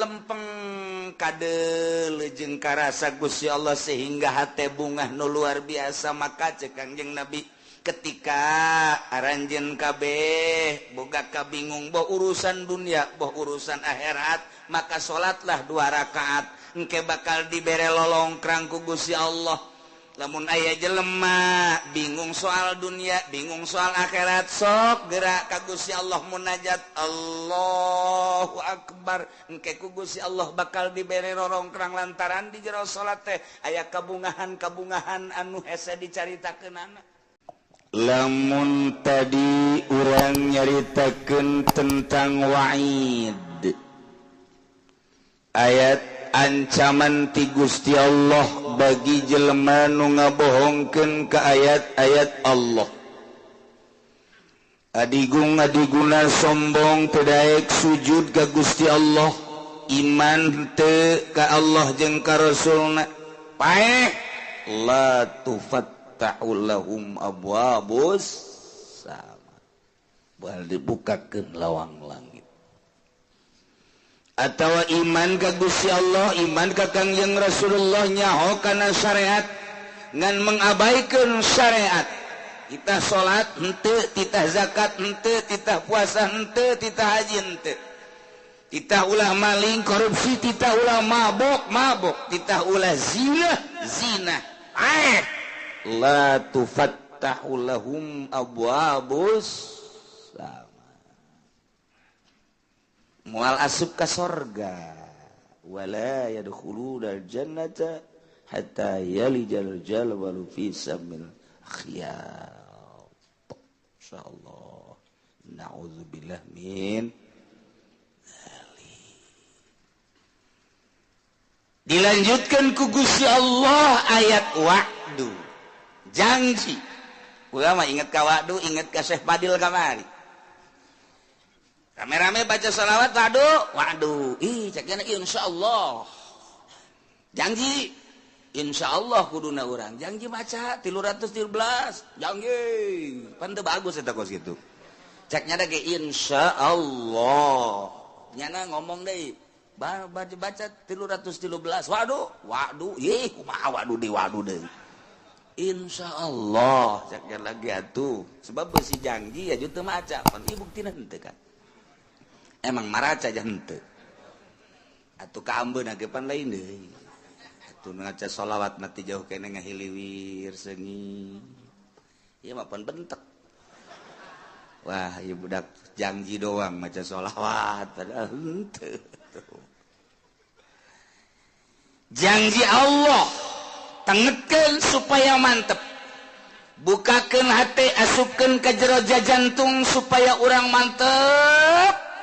Lempeng kade jeung karasa Gusti Allah sehingga hate bungah nu luar biasa. Maka cek Kangjeng Nabi, ketika aranjeun kabeh boga kabingung, boh urusan dunia, boh urusan akhirat, maka salatlah dua rakaat, engke bakal dibere lolongkrang ku Gusti Allah. Lamun aya jelema bingung soal dunia, bingung soal akhirat, sok gerak ka Gusti Allah, munajat, Allahu Akbar, engke ku Gusti Allah bakal dibere rorongkrang lantaran di jero salat teh aya kabungahan-kabungahan anu hese dicaritakeunana. Lamun tadi urang nyaritakeun tentang wa'id, ayat ancaman ti Gusti Allah bagi jelema nu ngabohongkeun ka ayat-ayat Allah, adigung adiguna sombong, teu daek sujud ka Gusti Allah, iman teu ka Allah jeung ka Rasulna, paeh, la tufattahu lahum abwabus sama, moal dibukakeun lawang langit. Atau iman ka Gusti Allah, iman ka Kangjeng Rasulullah, nyaho kana syariat ngan mengabaikan syariat, kita salat henteu, titah zakat henteu, titah puasa henteu, titah haji henteu, titah ulah maling korupsi, titah ulah mabok mabok, titah ulah zina zina, eh, la tufattahu lahum abwabus sama, moal asup ka sorga, wala yadkhuluna jannata hatta yalijal jalwalu fi samil khiyat. Insyaallah, na'udzubillah min dzalik. Dilanjutkan ku Gusti Allah ayat wa'du, janji. Ulama inget ka wa'du, inget ka Syekh Fadil kamari rame-rame baca salawat, waduh waduh, ih, ceknya insyaallah janji, insyaallah kuduna urang janji maca 313 janji, pan teu bagus eta kos kitu. Ceknya da ge insyaallah, nyana ngomong deui baca baca 313, waduh waduh, ih, kumaha waduh di waduh deui, insyaallah ceknya lagi atuh, sebab besi janji ya teu maca pan ieu buktina henteu kan. Emang maraca aja henteu atuh, kaambeun ge pan lain deui atuh, ngaca sholawat mati jauh kene ngahiliwir seungit ieu mah pan bentek, wah, ieu budak janji doang maca sholawat padahal henteu. Janji Allah tengetkeun supaya mantep, bukakeun hate, asupkeun ka jero jantung supaya urang mantep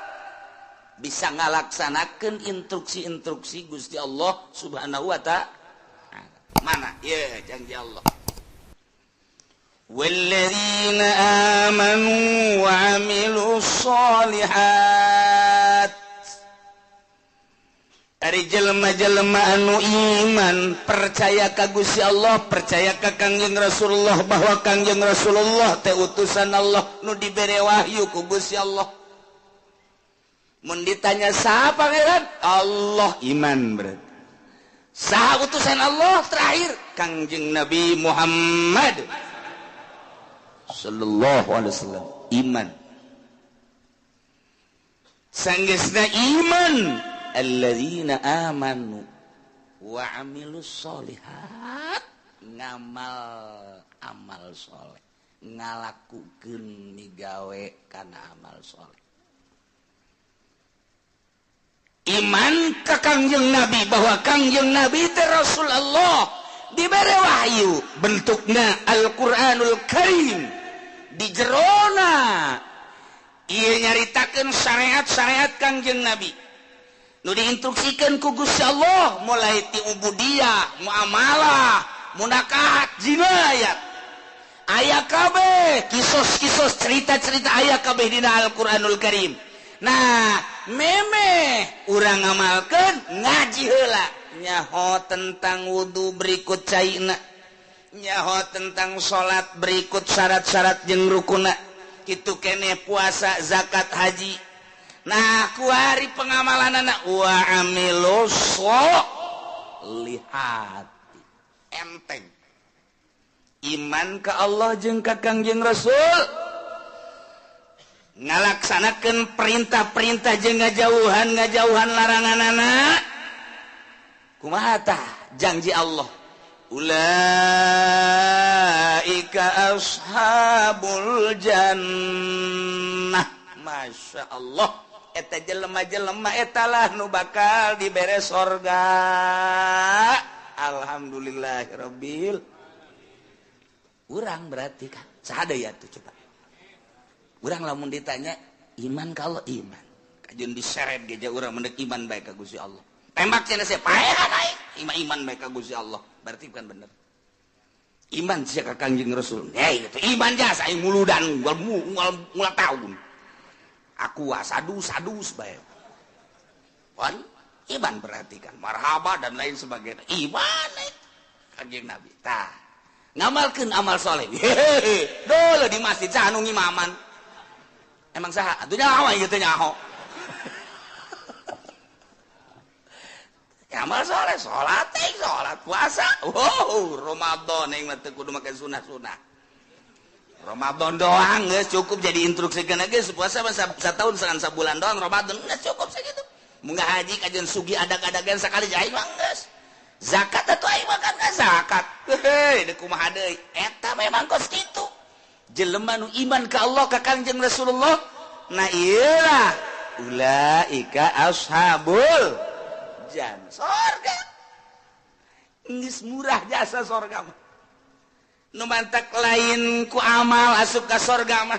bisa ngalaksanakan instruksi-instruksi Gusti Allah Subhanahu wa Ta'ala. Mana ya janji Allah? Walladzina amanu wa amilus sholihat, ari jelema-jelema anu iman, percaya ka Gusti Allah, percaya ka Kangjeng Rasulullah, bahwa Kangjeng Rasulullah teh utusan Allah nu dibere wahyu ku Gusti Allah. Mun ditanya saha pangeran Allah, iman berarti. Saha utusan Allah terakhir? Kangjeng Nabi Muhammad sallallahu alaihi wasallam, iman. Sanggeusna iman, alladzina amanu wa amilus solihat, ngamal amal soleh, ngalakukeun migawe kana amal soleh, iman ke Kangjeng Nabi bahwa Kangjeng Nabi teh Rasulullah, dibere wahyu bentukna Al-Qur'anul Karim, di jerona ieu nyaritakeun syariat-syariat Kangjeng Nabi nu diinstruksikeun ku Gusti Allah, mulai ti ubudiyah, muamalah, munakahat, jinayat, aya kabeh kisos-kisos, cerita-cerita aya kabeh dina Al-Qur'anul Karim. Nah, memeh urang ngamalkeun, ngaji heula, nyaho tentang wudu berikut caina, nyaho tentang salat berikut syarat-syarat jeung rukuna, kitu kene puasa, zakat, haji. Nah kuari pengamalanana wa amilus sholihati. Enteng iman ka Allah jeung ka Kangjeng Rasul, ngalaksanakeun perintah-perintah jeung ngajauhan-ngajauhan laranganana. Kumaha tah janji Allah? Ulaika ashabul jannah. Masya Allah, eta jelema-jelema etalah nu bakal dibere sorga. Alhamdulillahirabbil. Urang berarti kan saha deui atuh coba. Urang lamun ditanya iman kalau iman, kajeun diseret ge urang mendek iman bae ka Gusti Allah. Tembak cenah sia paehan aing, iman bae ka Gusti Allah. Berarti bukan bener. Iman sia ka Kangjeng Rasul. Hei, itu iman jasa aing muludan ngulang tahun. Aku sadu-sadus bae. Wan iman berarti kan marhaba dan lain sebagainya. Iman Kangjeng Nabi. Tah, ngamalkeun amal soleh. Hehehe, dulu di masjid saha nu ngimaman. Emang saha? Atuh nyaho ieu teh nyaho. Amal soleh, salat, salat puasa. Wow, Ramadan yang mah teu kudu make sunah-sunah. Ramadan doang geus cukup jadi instruksikeun geus puasa mah satahun sabulan doang Ramadan geus cukup sakitu. Munggah haji kajeun sugi adag-adagan sakali aing mah geus. Zakat atuh aing mah kan zakat. Heuh, deuk kumaha deui? Eta memang kos kitu. Jelema nu iman ka Allah ka Kangjeng Rasulullah, nah ieu lah ulaika ashabul jannah. Sorga. Geus murah jasa sorga mah. Nu mantak lain ku amal asup ka sorga mah.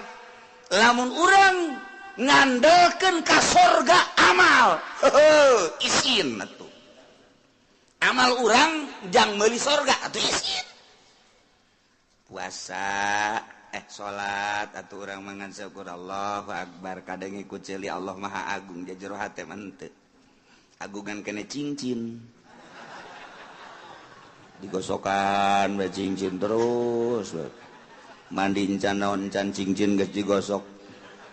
Lamun urang ngandelkeun ka sorga amal, heuh, isin atuh. Amal urang jang meuli sorga atuh isin. Puasa, salat atuh urang mangan syukur Allahu akbar kadang ngikut ceuli Allah Maha Agung jero hate mah henteu. Agungan kene cincin. Digosokan we cincin terus. Mandi encan naon encan cincin geus digosok.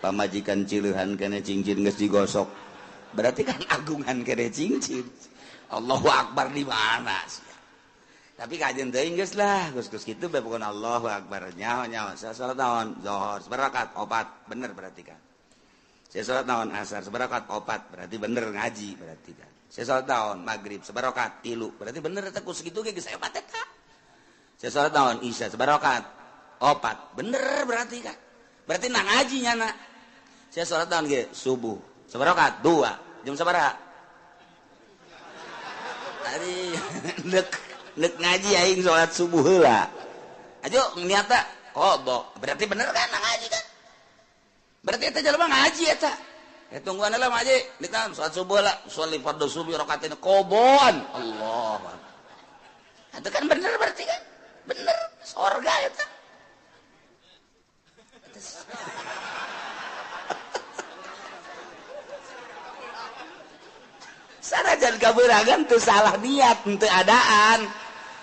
Pamajikan cileuhan kene cincin geus digosok. Berarti kan agungan kene cincin. Allahu akbar di mana sih? Tapi kajian teuing geus lah, geus-geus kitu bae pokona Allahu akbar. Nyaho-nyaho salat naon? Zuhur, sabarakat opat, bener berarti kan. Saya salat naon asar, sabarakat opat, berarti bener ngaji berarti kan. Saya salat naon maghrib, sabarakat tilu, berarti bener eta ku sakitu ge geus hebat eta. Saya salat naon isya, sabarakat opat, bener berarti kan. Berarti na ngaji nyana. Saya salat naon ge subuh, sabarakat dua, jam sabaraha? Ari nek ngaji aing salat subuh heula. Ajo niatna qada. Berarti bener kan ngaji kan? Berarti eta jelema ngaji eta. Tungguan heula ngaji, ditam salat subuh lah, sholli fardhu subuh rakaatain qadaan. Allah. Itu kan bener berarti kan? Bener sorga eta. Sanajan kabeuragan teu salah niat, teu adaan.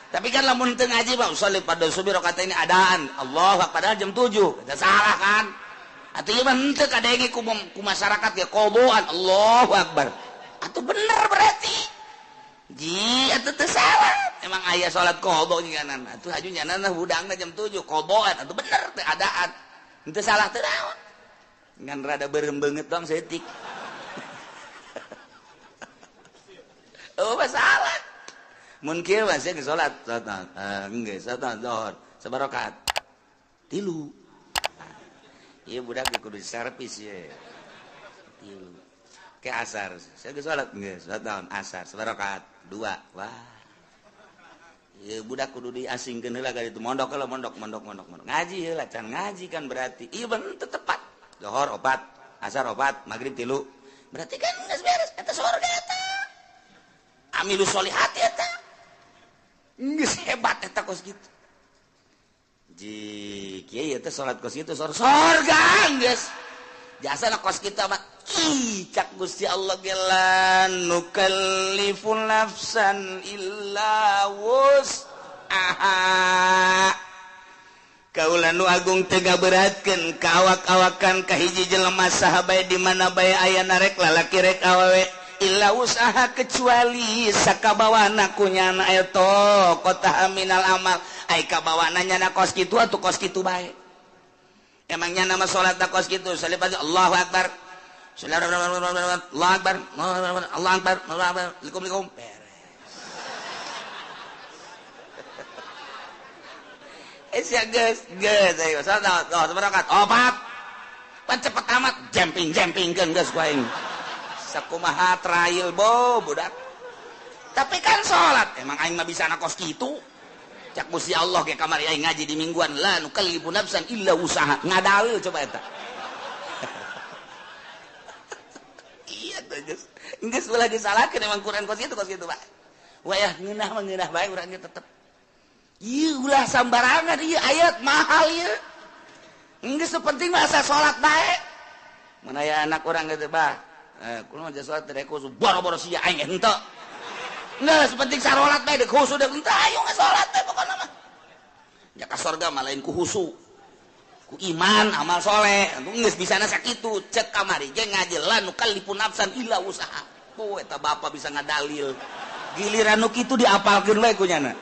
Tapi kan lamun teu ngaji mah sholli fardhu subuh rakaatain adaan. Allah padahal jam 7. Eta salah kan? Atuh ieu mah henteu kadenge ku masyarakat ge qadaan. Allahu akbar. Atuh bener berarti. Ji atuh teu salah. Emang aya salat qada nyanan. Atuh haju nyanan hudangna jam 7 qadaan. Atuh bener teu adaan. Henteu salah teu naon. Ngan rada beureum beungeut doang saeutik. Oh masalah. Mun kieu mah sia geus salat, salat geus salat zuhur, sabarakat. Tilu. Ieu budak kudu servis ye. Tilu. Ke asar, sia geus salat geus salat naon asar, sabarakat dua. Wah. Ieu budak kudu diasingkeun heula ka ditu mondok heula mondok mondok mondok mondok. Ngaji heula can ngaji kan berarti. Ieu bener teu tepat. Zuhur opat, asar opat, magrib tilu. Berarti kan geus beres eta sorga eta. Amilu solihati eta. Geus hebat eta kos kitu. Ji kieu eta salat kos kitu sorga geus. Jasana kos kitu mah ih cak Gusti Allah ge la nukallifu nafsan illa wus'aha. Kaula nu agung teu ngaberatkeun ka awak-awakan ka hiji jelema saha bae di mana bae aya narek lalaki rek awewe illa usaha kecuali sakabawana ku nyana eta kota minal amal ai kabawana nyana kos kitu atuh kos kitu bae. Emang nyana mah salat kos kitu salih Allahu akbar. Allahu akbar. Allahu akbar. Allahu akbar. Assalamualaikum. Geus geus ayo salat salat opat. Pan cepet amat jemping-jempingkeun geus ku aing. Sakumaha trail bo budak. Tapi kan salat emang aing mah bisa na kos kitu. Cak Gusti Allah ge kamari aing ngaji di mingguan la nukallifu nafsan illa usaha. Ngadalil coba eta. Iya tuh geus. Geus ulah disalahkeun emang Quran kos kitu Pak. Wayah ngeunah mah ngeunah bae urang ge tetep. Ieu ulah sambarangan ieu ayat mahal ieu. Geus penting mah asa salat bae. Mun aya anak urang kitu bah. Kumaha salat teh khusu boro-boro sia aing henteu. Geus penting sarolat bae deuk khusu deuk henteu ayo salat teh pokona mah. Nya ka sorga mah lain ku khusu. Ku iman amal soleh. Geus bisana sakitu cek kamari ge ngaji la nukallifu nafsan illa usaha. Oh eta bapa bisa ngadalil. Giliran nu kitu diapalkeun bae ku nyana.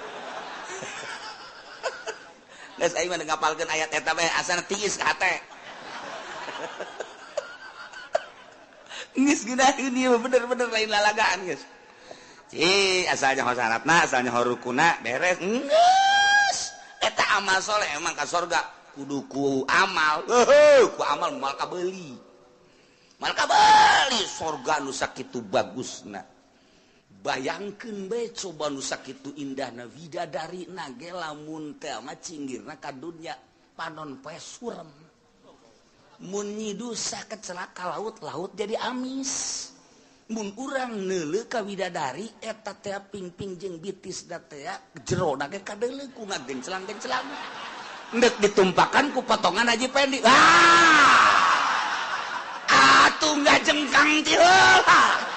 Geus aing mah ngapalkeun ayat eta bae asana tiis ka hate. Geus geunaheun ieu bener-bener lain lalagaan geus. Ci asalnya ho syaratna, asalnya ho rukuna beres. Geus. Eta amal soleh emang ka sorga kudu ku amal. Heuh, ku amal moal kabeuli. Moal kabeuli sorga nu sakitu bagusna. Bayangkeun bae coba nu sakitu indahna widadari na ge lamun teh mah cinggirna ka dunya panon poe surem. Mun nyidusa kecelaka laut, laut jadi amis. Mun urang neuleuh ka widadari eta teh pingping jeung bitis da teh jerona ge kadeuleuh ku ngagencelang-gencelang. Endek ditumpakan ku potongan Haji Pendi. Ah! Atuh ngajengkang ti heula.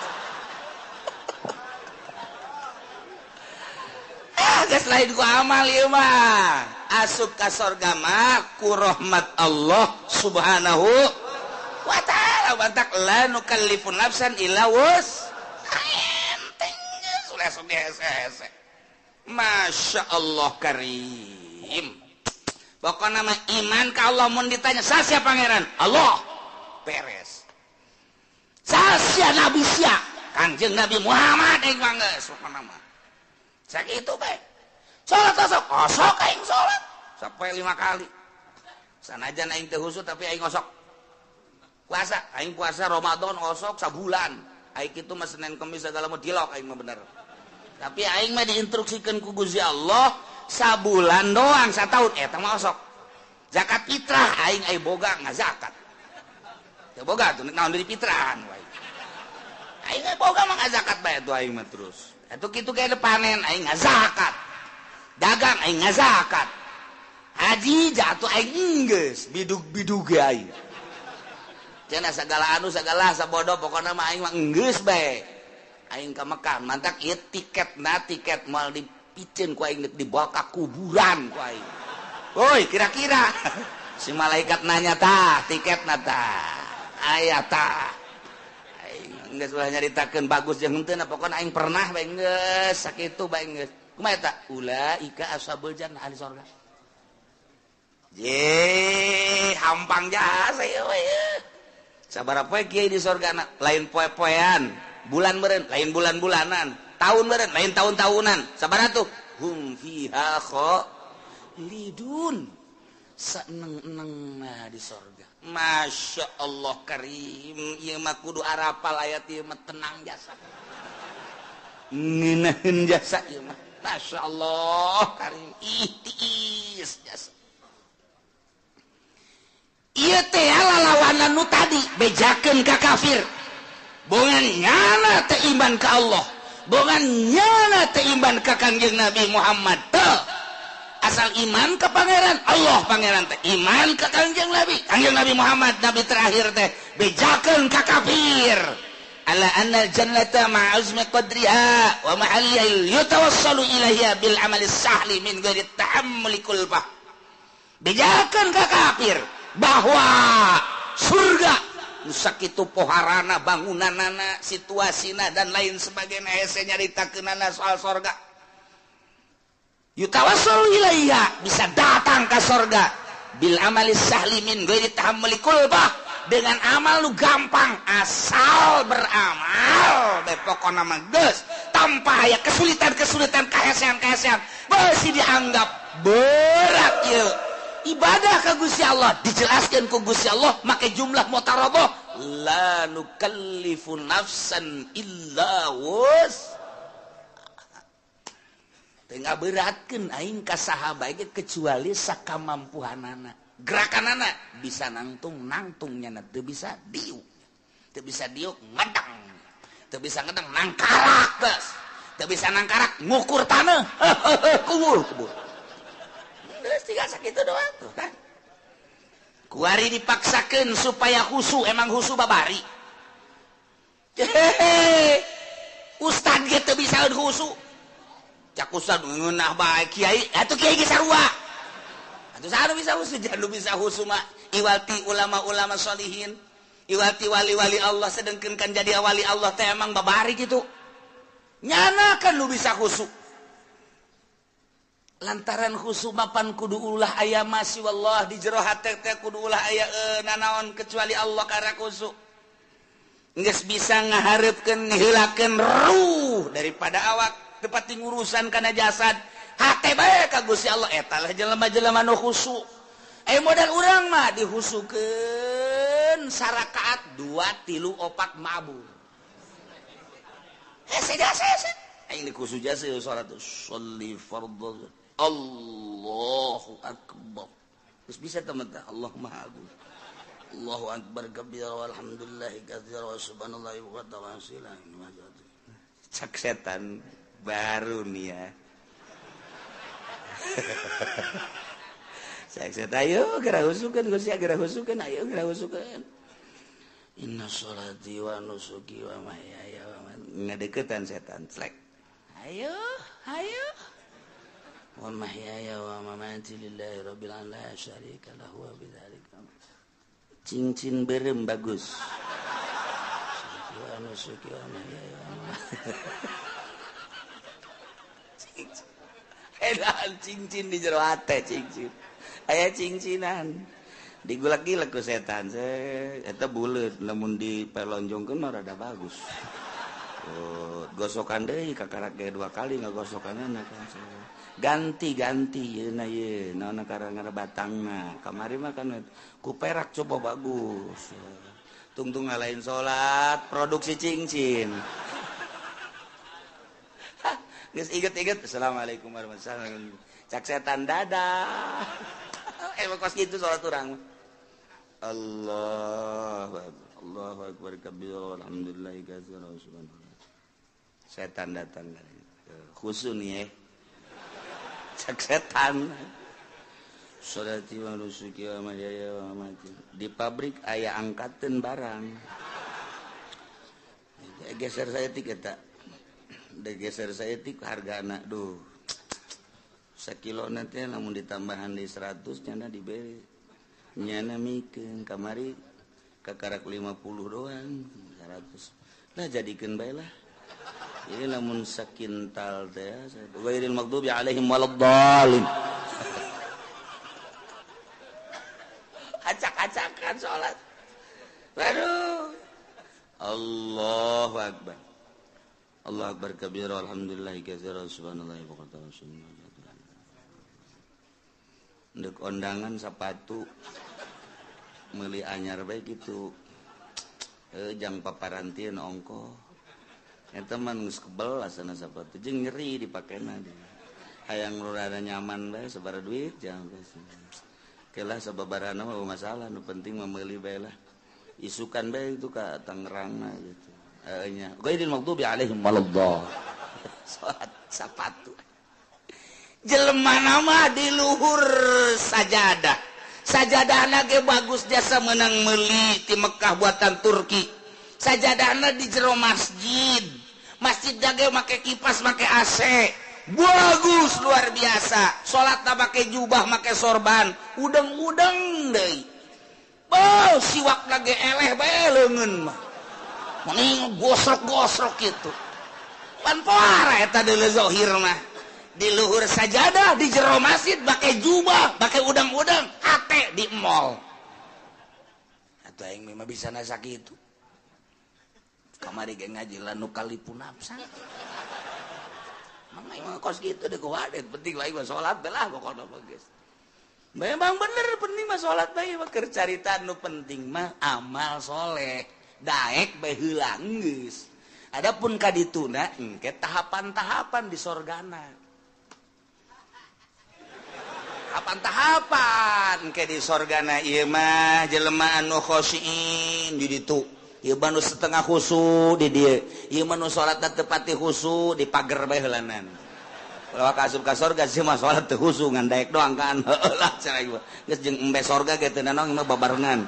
Geus lain ku amal ieu mah. Asup ka sorga mah ku rahmat Allah Subhanahu wa ta'ala. Bantak la nukallifu nafsan illa wus. Enteng geus ulah sok dihese-hese. Masya Allah karim. Pokona mah iman ka Allah mun ditanya sasia pangeran? Allah. Beres. Sasia nabi sia? Kanjeng Nabi Muhammad aing mah geus pokona mah. Sakitu bae. Salat osok, osok aing salat sampai 5 kali. Sanajan aing teu khusyuk tapi aing osok. Puasa, aing puasa Ramadan osok sabulan. Aing kitu mah Senin Kemis segala mah dilok aing mah bener. Tapi aing mah diinstruksikeun ku Gusti Allah sabulan doang sataun eta mah osok. Zakat fitrah aing ai boga ngazakat. Teu boga tuh naon deui fitrahan wae. Aing ai boga mah ngazakat bae tuh aing mah terus. Atuh kitu ge panen aing ngazakat. Dagang aing ngazakat. Haji jatuh aing geus bidug-bidug ge aing. Cenah sagala anu sagala sabodo pokona mah aing mah geus bae. Aing ka Mekah mantak ieu tiketna tiket moal dipiceun ku aing dibawa ka kuburan ku aing. Woi kira-kira si malaikat nanya tah tiketna tah aya tah. Aing geus ulah nyaritakeun bagus jeung henteu pokona aing pernah bae geus sakitu bae geus. Kumaha eta? Ulaika ashabul jannah ahli sorga. Ye, hampang jasa ieu we. Sabaraha poe kiai di sorgana? Lain poe-poean, bulan meureun, lain bulan-bulanan, tahun meureun, lain tahun-tahunan. Sabaraha tuh? Hum fiha khalidun. Saeneng-enengna di sorga. Masya Allah karim, ieu mah kudu arapal ayat ieu mah tenang jasa. Ngeunaheun jasa ieu mah. Masya Allah karim, ihtiis jasa. Ieu teh lalawanan nu tadi bejakeun ka kafir. Bongan nyana teh iman ka Allah, bongan nyana teh iman ka Kangjeng Nabi Muhammad teh. Asal iman ka pangeran Allah pangeran teh iman ka Kangjeng Nabi, Kangjeng Nabi Muhammad nabi terakhir teh bejakeun ka kafir. Ala anna al-jannata ma'azmi qadriha wa mahalliha yatawassalu ilaiha bil amali sahli min ghairi ta'ammuli kulfah. Bejakeun ka kafir bahwa surga nu sakitu poharana, bangunanana, situasina, dan lain sebagainya, hese nyaritakeunana soal sorga. Yutawassalu ilaiha, bisa datang ke sorga, bil amali sahli min ghairi tahammuli kulbah, dengan amal lu gampang, asal beramal bae pokona mah geus, tanpa aya kesulitan-kesulitan, kahesean-kahesean beusi dianggap berat ieu ibadah ka Gusti Allah. Dijelaskan ku Gusti Allah make jumlah mutaraboh, la nukallifu nafsan illa wus, teu ngaberatkeun aing ka saha bae kecuali sakamampuhanana. Gerakanana bisa nangtung, nangtung, nyana teu bisa diuk, teu bisa diuk ngedang, teu bisa ngedang nangkarak, geus teu bisa nangkarak ngukur tanah, kubur kubur, geus tinggal sakitu doang tuh kan. Kuari dipaksakeun supaya khusu, emang khusu babari. Hehehe, ustad ge teu bisa khusu, cak ustad ngeunah bae kiai atuh, kiai ge sarua atuh, saha nu bisa khusu? Jangan nu bisa khusu mah iwati ulama-ulama sholihin, iwati wali-wali Allah. Sedengkeun kan jadi wali Allah teh emang babari gitu, nyana kan nu bisa khusu. Lantaran khusu mapan kudu ulah aya masih wallah di jero hate teh, kudu ulah aya nanaon kecuali Allah. Karena khusu geus bisa ngahareupkeun, ngeheulakeun ruh daripada awak, tepati ngurusan kana jasad, hate bae ka Gusti Allah, eta lah jelema-jelema nu khusu. Eh, modal urang mah dihusukeun sarakaat dua tilu opat mabur, hese jasa hese aing dikhusu jasa salat sholli fardhu, Allahu akbar, terus bisa teman teh Allah Maha Agung, Allahu akbar kabira walhamdulillahi katsira wa subhanallahi wa ta'ala. Cak setan, baru nih ya. Cak setan, ayo geura husukeun Gusti, geura husukeun, ayo geura husukeun, inna sholati wa nusuki wa mahyaya wa mamati, ngadeukeutan setan slek, ayo ayo, wa mahyaya wa mamati lillahi rabbil alamin la syarika lahu wa bidzalika, cincin berem bagus, wa nusuki wa mahyaya wa cincin. Edan cincin di jero hate, cincin aya cincinan digulak-gilek ku setan, eta buleut, lamun dipelonjongkeun mah rada bagus. Oh, gosokan deui kakarak ge dua kali ngagosokanna kan, ganti-ganti yeuna ye naon karang batangna kamari mah kan ku perak, coba bagus, tungtung ngalain salat produksi cincin. Geus inget-inget, assalamualaikum warahmatullahi wabarakatuh, cak setan dadah. Emang kos gitu salat urang. Allah Allahu akbar kabir alhamdulillahi katsira subhanallah. Setan datang, khusu nih ya, cak setan, sholati wa nusuki wa mahyaya wa mamati. Di pabrik aya angkateun barang, geser saya tik eta, geser saya tik hargana, duh, sakilo nanti lamun ditambahan di 100 nyana diberi, nyana mikeun kamari kakarak 50 doang 100 lah, jadikeun bae lah. Ini lamun sakintal teh ghairil maghdubi alaihim waladdallin. Acak-acakan salat. Waduh. Allahu akbar. Allahu akbar kabira alhamdulillahi katsira subhanallahi wa bihamdihi. Ndek ondangan sepatu meuli anyar bae kitu. Jang paparantieun ongkoh. Eta mah geus kebel asana sapatu jeung nyeri dipakena, hayang nu rada nyaman bae, sabaraha duit jangan kelah, sababarana mah masalah, nu penting mah meuli bae lah, isukan bae itu ka Tangerang gitu nya, ghairil maghdubi alaihim waladdallin. Salat sapatu jelema nama di luhur sajadah, sajadahna ge bagus, jasa menang meuli ti Mekah buatan Turki, sajadahna di jero masjid, masjid ge make kipas, make AC. Bagus luar biasa. Salat tak pakai jubah, make sorban, udeng-udeng deui. Beuh, siwak lagi eleh bae leungeun mah. Mending gosrok-gosrok kitu. Pan poara eta deuleu zahir mah. Di luhur sajadah, di jero masjid pakai jubah, pakai udang-udang, hate di mall. Atuh aing mah bisa nasa kitu. Kamari ge ngaji lanu kalipun nafsa. Mang aing mah kos kitu deh kuwadet, penting aing mah salat bae lah pokona mah geus. Memang bener penting mah salat bae mah keur carita nu penting mah amal soleh. Daek bae heula geus. Adapun ka dituna engke tahapan-tahapan di sorgana. Tahapan-tahapan engke di sorgana ieu mah jelema anu khosyin di ditu. Ieu mah nu setengah khusu di dieu. Ieu mah nu salatna teu pati khusu di pager bae heulanan. Kalau ka asup ka sorga sih mah salat teu khusu ngan daek doang kan. Heueuh lah cenah ieu. Geus jeung embe sorga ge teu nanaon mah babarengan.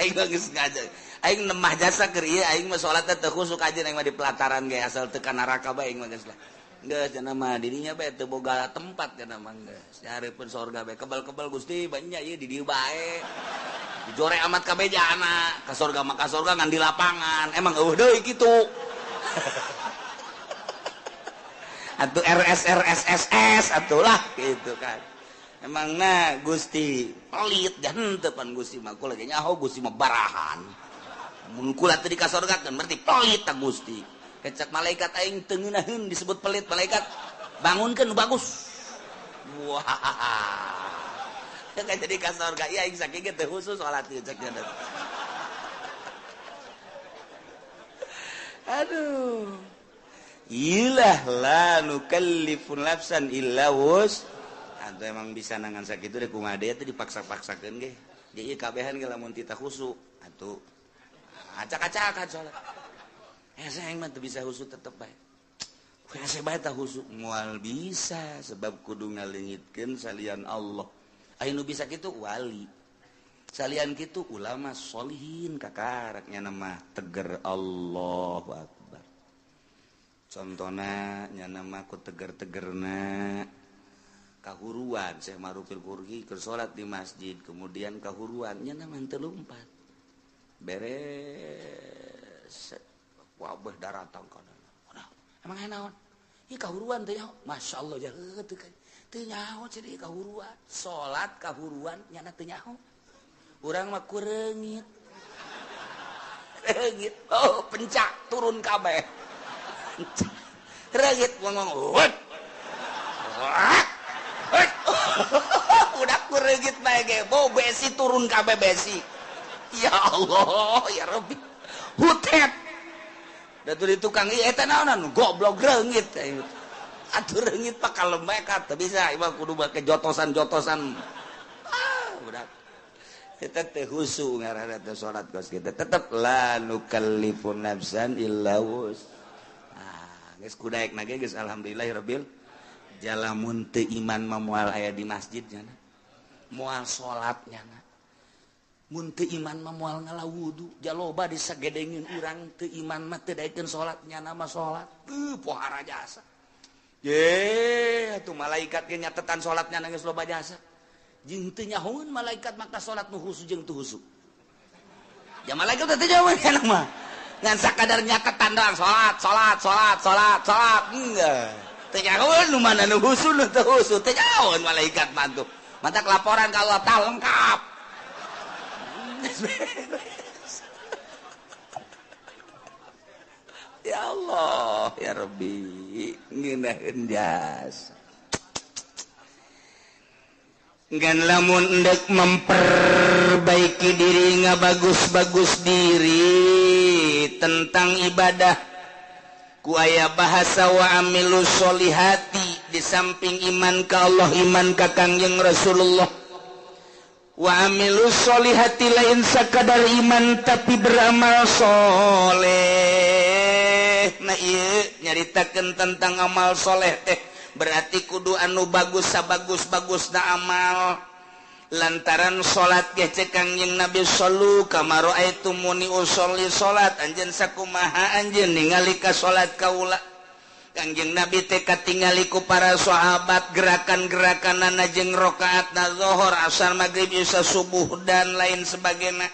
Aing mah geus ngaji. Aing nemah jasa keur ieu aing mah salatna teu khusu kajeun aing mah di pelataran ge asal teu ka neraka bae aing mah geus lah. Geus cenah mah dirinya bae teu boga tempat cenah mah geus. Nyareupeun sorga bae kebal-kebal Gusti banyak ieu di dieu bae. Dijore amat kabeh jana ka sorga mah ka sorga ngan di lapangan. Emang eueuh deui kitu. Atuh RS RS SS atuh lah gitu kan. Emang na Gusti pelit dan henteu pan Gusti mah kula ge nyaho Gusti mah barahan. Mun kula teu dikasorgakeun berarti pelit ta Gusti. Kecak malaikat aing teu ngeunaheun disebut pelit malaikat. Bangunkeun nu bagus. Wah. Teu jadi ka sorga ieu aing sakieu ge teu khusus salat ieu cek nya. Aduh. Ilah la nukallifu nafsan illa wus. Atau emang bisa nangan sakitu deh kumaha deui teh dipaksa-paksakeun ge. Ge ieu kabehan ge lamun tita khusu atuh acak-acakan salat. Hese aing mah teu bisa khusu tetep bae. Hese bae tah khusu moal bisa sebab kudu ngaleungitkeun salian Allah. Aya nu bisa kitu wali. Salian kitu ulama sholihin kakarak nya mah teger Allahu Akbar. Contona nya mah ku teger-tegerna kahuruan Syekh Ma'rufil Qurhi keur salat di masjid kemudian kahuruan nya mah teu lumpat. Beres wabah daratang kana. Emang aya naon? Ieu kahuruan teh nyaho. Masyaallah jaheut teu teu nyaho cenah kahuruan. Salat kahuruan nyana teu nyaho. Urang mah ku reungit. Reungit. Oh, pencak turun kabeh. Reungit ngomong. Wet. Wet. Udah ku reungit bae ge, bau besi turun kabeh besi. Ya Allah, ya Rabbi. Hutet. Da tuh di tukang ieu eta naonan goblok reungit. Atuh reungit pak kalem bae ka teu bisa ieu kudu make jotosan-jotosan. Ah, budak. Eta teh khusu ngaranna teh salat kos kitu. Tetep la nukallifu nafsan illa wus. Ah, geus kudaekna ge geus alhamdulillahirabbil jalamun teu iman mah moal aya di masjid nya. Moal salat nya. Mun teu iman mah moal ngala wudu, jaloba disagedengin urang teu iman mah teu daekeun salat nyana mah salat. Teu pohara jasa. Ye, atuh malaikat ge nyatetan salat nyana geus loba jasa. Jeung teu nyahoeun malaikat maka salat nu khusu jeung teu khusu. Ya malaikat teh teu nyahoeun kana mah. Ngan sakadar nyatetan doang salat, salat, salat, salat, salat. Enggak. Teu nyahoeun nu mana nu khusu nu teu khusu, teu nyahoeun malaikat mah tuh. Mantak laporan ka Allah tah lengkap. Ya Allah, ya Rabbi, ngeunaheun jasa. Ngan lamun endek memperbaiki diri ngabagus-bagus diri tentang ibadah ku aya bahasa wa amilu sholihati di samping iman ka Allah, iman ka Kangjeng Rasulullah. Wa amilu sholihati lain sakadar iman tapi beramal soleh. Nah ieu nyaritakeun tentang amal soleh teh berarti kudu anu bagus sabagus-bagusna amal. Lantaran salat ge cek Kangjeng Nabi sallu kama raaitumuni usolli salat anjeun sakumaha anjeun ningali ka salat kaula. Kangjeng Nabi teh katingali ku para sahabat gerakan-gerakanana jeung rakaatna zuhur, asar, maghrib, isya, subuh dan lain sebagainya.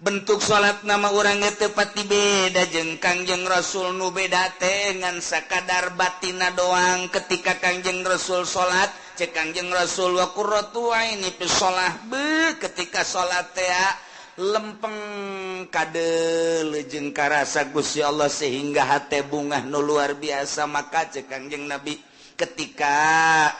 Bentuk salat nama urang teu pati beda jeung Kangjeng Rasul, nu beda teh ngan sakadar batina doang. Ketika Kangjeng Rasul salat, cek Kangjeng Rasul wa qurratu aini fi shalah, be ketika salat teh lempeng kadeuleu jeung karasa Gusti Allah sehingga hate bungah nu luar biasa. Maka cek Kangjeng Nabi, ketika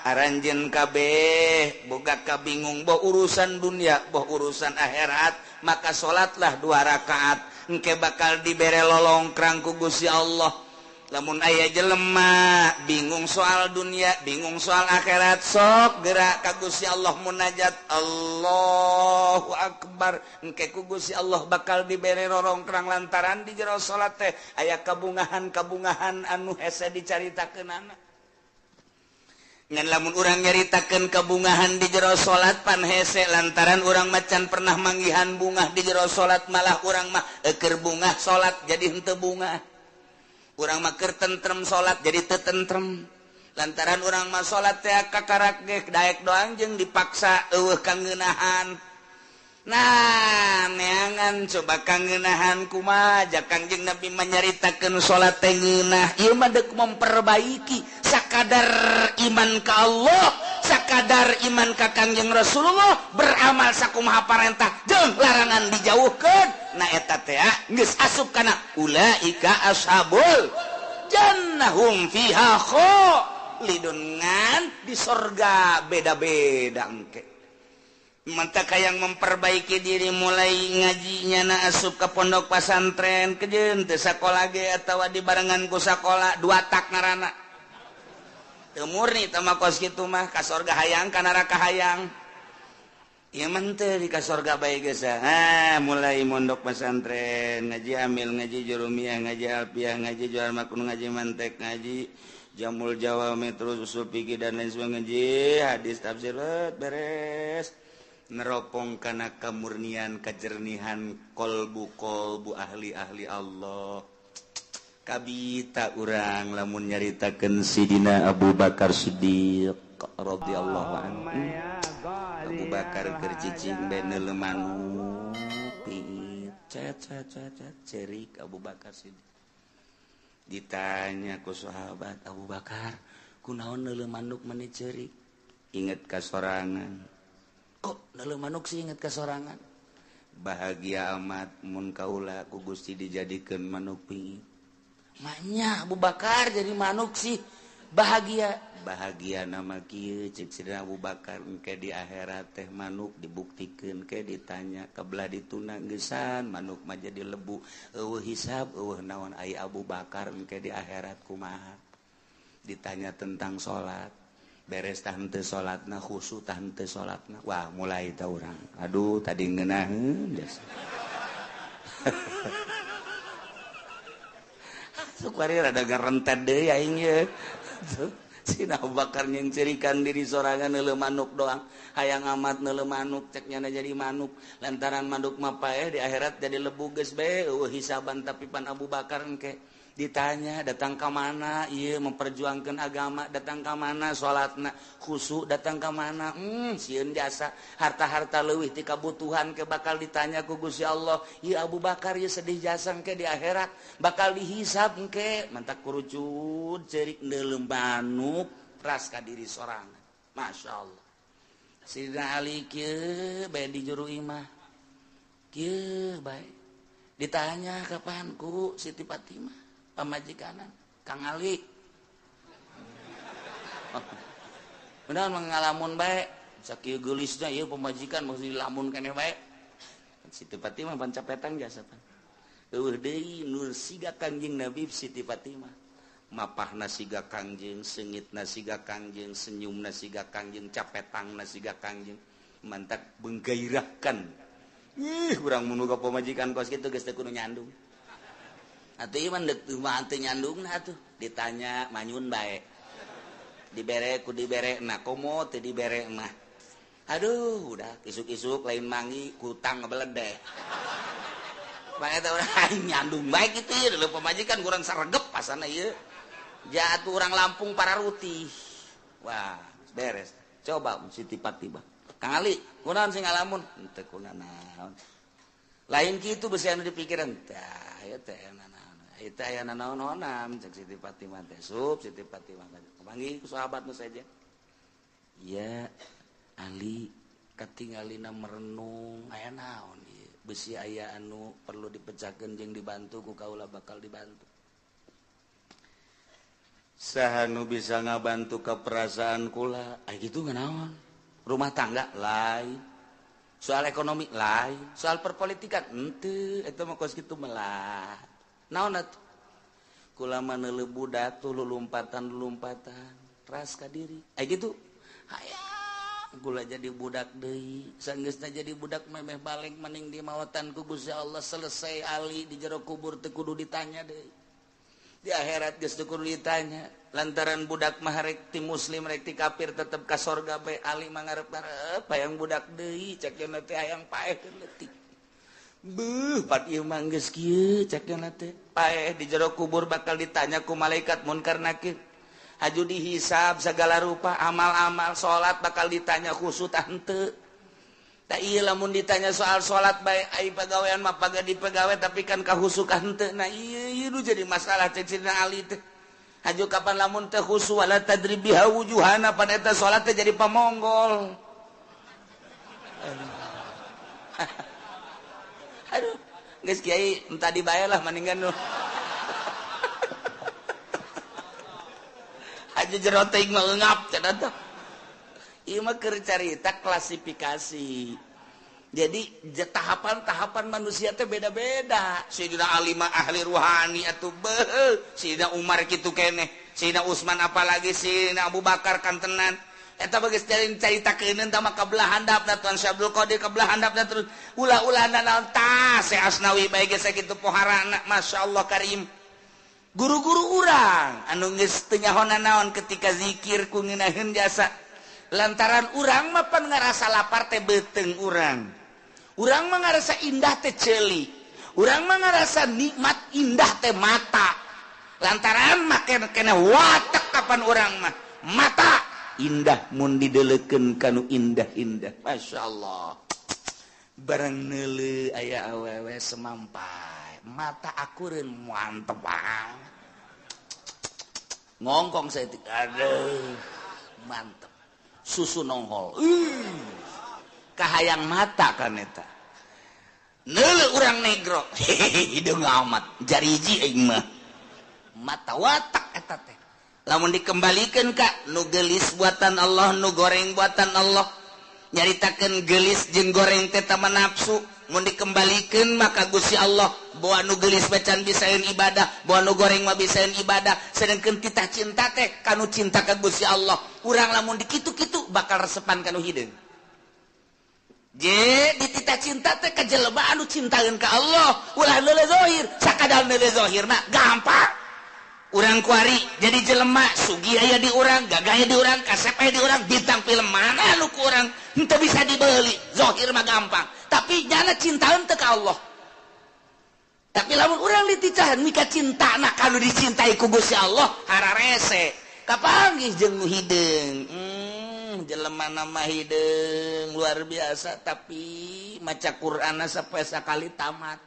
aranjeun kabeh boga kabingung boh urusan dunia boh urusan akhirat, maka salatlah 2 rakaat, engke bakal dibere lolongkrang ku Gusti Allah. Lamun aya jelema bingung soal dunia, bingung soal akhirat, sok gerak ka Gusti Allah munajat Allahu Akbar, engke ku Gusti Allah bakal dibere rorongkrang lantaran di jero salat teh aya kabungahan-kabungahan anu hese dicaritakeunana. Ngan lamun urang nyaritakeun kabungahan di jero salat pan hese, lantaran urang macan pernah manggihan bungah di jero salat, malah urang mah eukeur bungah salat jadi henteu bungah. Urang mah keur tentrem salat jadi teu tentrem. Lantaran urang mah salat teh kakarak ge daek doang jeung dipaksa eueuh kangeunahan. Nah, neangan coba kangeunahan kumaha ja Kangjeng Nabi manyaritakeun salat teh ngeunah. Ieu mah deuk memperbaiki sakadar iman ka Allah, sakadar iman ka Kangjeng Rasulullah, beramal sakumaha parentah jeung larangan dijauhkeun. Nah eta teh geus asup kana ulaika ashabul jannah hum fiha khalidun, ngan di sorga beda-beda engke. Mantap yang memperbaiki diri mulai ngajinya na asup ke pondok pesantren kejeun teu sakola ge atawa dibarengan ku sakola dua tak ngaranna. Teu murni teh mah kos kitu mah ka sorga hayang ka neraka hayang. Ieu mah teu di ka sorga bae geus. Ah, mulai mondok pesantren, ngaji amil, ngaji jurumiyah, ngaji alfiah, ngaji jual makun, ngaji mantek, ngaji jamul jawami, terus usul fikih dan lain sebagainya, ngaji hadis tafsir beres. Neropong kana kamurnian kejernihan kolbu-kolbu ahli-ahli Allah. Kabita urang lamun nyaritakeun Sidina Abu Bakar Siddiq radhiyallahu anhu. Abu Bakar keur cicing bae neuleu manuk pingit cet cet cet cet cerik Abu Bakar Siddiq. Ditanya ku sahabat, Abu Bakar kunaon neuleu manuk meni cerik? Inget ka sorangan. Kok neuleu manuk sih inget ka sorangan? Bahagia amat mun kaula ku Gusti dijadikeun manuk pingit. Maknya Abu Bakar jadi manuk sih bahagia. Bahagia nama kieu cek Sidina Abu Bakar, engke di akhirat teh manuk dibuktikeun ke ditanya kebelah dituna geusan manuk mah jadi lebu eueuh hisab eueuh naon ai Abu Bakar engke di akhirat kumaha. Ditanya tentang salat, beres tah henteu salatna, khusyuk tah henteu salatna. Wah, mulai tah urang. Aduh, tadi ngeunaheun jasa. Sukwari rada garentet deui aing ye. Sina Abu Bakar nyeuncerikan diri sorangan neuleuh manuk doang. Hayang amat neuleuh manuk cek nyana jadi manuk. Lantaran manuk mah paeh di akhirat jadi lebu geus bae eueuh hisaban, tapi pan Abu Bakar engke ditanya datang ka mana ieu memperjuangkan agama, datang ka mana salatna khusyuk, datang ka mana sieun jasa harta-harta leuwih ti kabutuhan ke bakal ditanya ku Gusti Allah. Ieu Abu Bakar ieu sedih jasa engke di akhirat bakal dihisab engke. Mantak kurucut ceurik neuleuh manuk ras ka diri sorangan. Masya Allah. Sidina Ali kieu bae di juru imah kieu bae ditanya kapan ku Siti Fatimah pamajikanan Kang Ali. Benar mengalamun bae sakieu geulisna ieu pamajikan mesti dilamun keneh bae. Siti Fatimah pancapetan jasa pan. Eueuh deui nur siga Kangjeng Nabi Siti Fatimah. Mapahna siga Kangjeng, seungitna siga Kangjeng, senyumna siga Kangjeng, capetangna siga Kangjeng. Mantak menggairahkan. Ih, urang mun boga pamajikan kos kitu geus teu kudu nyandung. Atuh ieu mah deuk mah teu nyandungna atuh. Ditanya manyun bae. Dibere ku dibere na komo teu dibere mah. Aduh, udah isuk-isuk lain mangi kutang ngebeledeh. Bae teh urang nyandung bae kitu ieu pamajikan kurang saregep pasana ieu. Jatuh orang Lampung para rutih. Wah, beres. Coba Siti Fatimah. Kang Ali, kunaon sing ngalamun? Henteu kunanaon. Lain kitu besi anu dipikiran. Tah, ieu teh nanaon. Ieu teh aya nanaon-naonan cek Siti Fatimah teh. Sup Siti Fatimah. Panggil ku sahabat nu saja. Ya, Ali katingalina merenung aya naon ieu. Besi aya anu perlu dipecahkeun jeung dibantu ku kaula bakal dibantu. Saha nu bisa ngabantu ke perasaan kula? Ay gitu naon? Rumah tangga lain, soal ekonomi lain, soal perpolitikan henteu, eta mah kos kitu melah. Naon atuh? Kula mah neuleuh budak tuh lulumpatan-lulumpatan, ras ka diri. Ay gitu. Hayang kula jadi budak deui, sanggeusna jadi budak memeh balik maning di mawatan ku Gusti Allah selesai ali di jero kubur teu kudu ditanya deui. Di akhirat geus teu kudu ditanya lantaran budak mah rek ti muslim rek ti kafir tetep ka sorga bae ali mah ngarep-ngarep hayang budak deui cek cenah teh hayang paeh keur leutik. Beuh pat ieu mah geus kieu cek cenah teh paeh di jero kubur bakal ditanya ku malaikat munkar nakir. Haju dihisab segala rupa amal-amal salat bakal ditanya khusyuk tah henteu. Tak iya lamun ditanya soal salat bae ai pagawean mah paga dipegawe tapi kan kahusukan henteu. Nah ieu ieu nu jadi masalah cek Sidina Ali teh. Haju kapan lamun teh khusu wala tadrib biha wujuhana pan eta salat teh jadi pamonggol. Aduh, geus kiai entah dibae lah mendingan nu. Haju jero teuing mah eungap cenah teh. Ieu mah keur carita klasifikasi. Jadi tahapan-tahapan manusia teh beda-beda. Sayyidina Ali mah ahli ruhani atuh beuh, Sayyidina Umar kitu keneh, Sayyidina Utsman apalagi Sayyidina Abu Bakar kantenan. Eta bageus caritakeun tah mah kabelah handapna Tuan Syekh Abdul Qadir kabelah handapna terus ulah-ulah naon tah Syekh Asnawi bae geus sakitu poharana masyaallah karim. Guru-guru urang anu geus teu nyaho naon ketika zikir ku ngeunaheun jasa. Lantaran urang mah pan ngarasa lapar teh beuteung urang. Urang mah ngarasa indah teh ceuli. Urang mah ngarasa nikmat indah teh mata. Lantaran mah kena watek kapan urang mah mata indah mun dideleukeun kanu indah-indah. Masyaallah. Barang neuleuh aya awewe semampai, mata akureun mantep banget. Ngongkong saeutik. Aduh, mantep. Susu nonghol. Kahayang mata kan eta. Neuleuh urang negro. Hideung amat jariji aing mah. Mata watak eta teh. Lamun dikembalikeun ka nu geulis buatan Allah, nu goreng buatan Allah. Nyaritakeun geulis jeung goreng teh tama nafsu. Mun dikembalikeun maka Gusti Allah boa nu geulis bacan bisaeun ibadah, boa nu goreng mah bisaeun ibadah. Sedengkeun titah cinta teh kanu cinta ka Gusti Allah. Urang lamun dikitu-kitu bakal resepan kanu hideung. Je dititah cinta teh ka jelema anu cintaeun ka Allah, ulah neuleuh zahir, sakadar neuleuh zahir mah gampang. Urang kuari jadi jelema sugih aya di urang, gagah aya di urang, kasep aya di urang, bintang film mana anu ku urang henteu bisa dibeli, zahir mah gampang. Tapi nyana cintaeun teh ka Allah. Tapi lamun urang dititahan mika cintana kanu dicintai ku Gusti Allah hararese. Kapanggih jeung nu hideung. Jelema nama hideung luar biasa tapi maca Qur'anna sampai sakali tamat.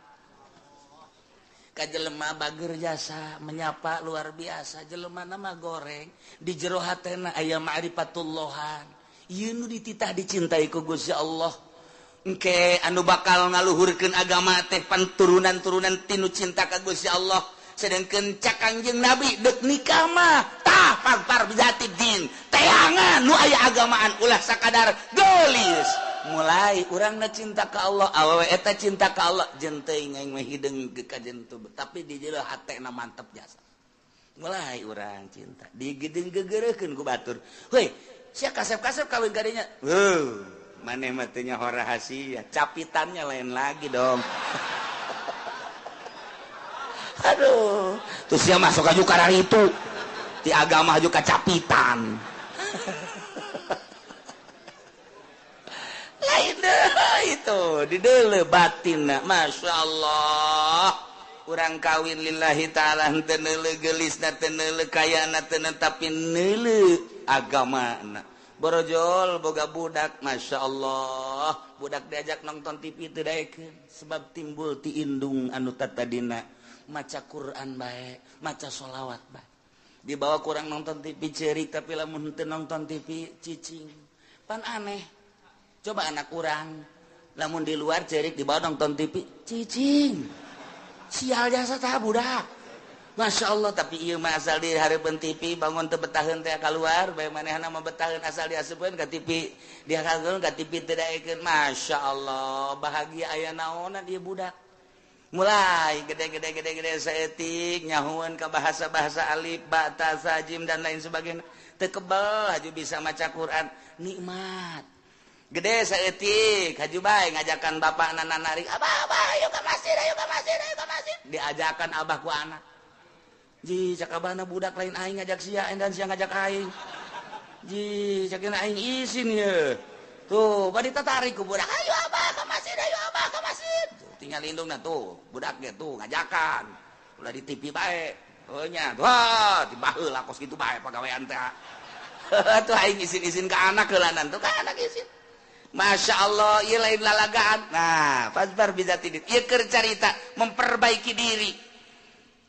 Ka jelema bager jasa menyapa luar biasa, jelema nama goreng di jero hatena aya ma'rifatullahan. Ieu nu dititah dicintai ku Gusti Allah. Engke anu bakal ngaluhurkeun agama teh panturunan-turunan tinu cinta ka Gusti Allah. Sedengkeun cak Kangjeng Nabi deuk nikah mah tah pagpar bijati din. Teangan nu aya agamaan ulah sakadar geulis. Mulai urangna cinta ka Allah, awewe eta cinta ka Allah, jeung teuing aing mah hideung ka jentu, tapi di jero hatena mantep jasa. Mulai urang cinta, digedeung gegereukeun ku batur. Heuy, sia kasep-kasep kawin ka dinya. Heuh, maneh mah teu nyaho rahasia, capitannya lain lagi dong. Aduh, terus sia masuk aju kararitu. Di agama aju kacapitan. Lain deh itu di deuleu batinna, masya Allah. Urang kawin lillahi ta'ala henteu neuleuh geulisna, teu neuleuh kayana, teu tapi neuleuh agamana. Borojol boga budak, Masya Allah, budak diajak nonton TV teu daekeun sebab timbul ti indung anu tatadina maca Quran bae, maca sholawat bae. Dibawa kurang nonton TV cerik, tapi lamun henteu nonton TV cicing. Pan aneh. Coba anak urang lamun di luar cerik, dibawa nonton TV cicing. Sial jasa tah budak. Masya Allah, tapi ieu mah asal di hareupeun TV bangun teu betaheun teh keluar, bae manehna mah betaheun asal diasupkeun ka TV, dihakeun ka TV teu daekeun. Masya Allah, bahagia aya naonan ieu budak. Mulai gede-gede-gede-gede saeutik nyahueun ka bahasa-bahasa alif, ba, ta, sa, jim dan lain sebagainya. Teu kebel haju bisa maca Quran, nikmat. Gede saeutik haju bae ngajakan bapakna narik, "Abah, abah, ayo ka masjid, ayo ka masjid, ayo ka masjid." Diajakan abah ku anak. Ji, cak abahna budak lain aing ngajak sia dan sia ngajak aing. Ji, cak aing isin ye. Tuh, bari tatarik ku budak, "Ayo abah ka masjid, ayo abah ka masjid." Tinggal indungna tuh, budaknya tuh ngajakan. Ulah di TV bae. Oh nya, wah, tibaheula kos kitu bae pagawean teh. Tuh aing isin-isin ka anak heulanan tuh ka anak isin. Masya Allah, ieu lain lalagaan. Nah, fasbar bisa tidit. Ieu keur carita memperbaiki diri.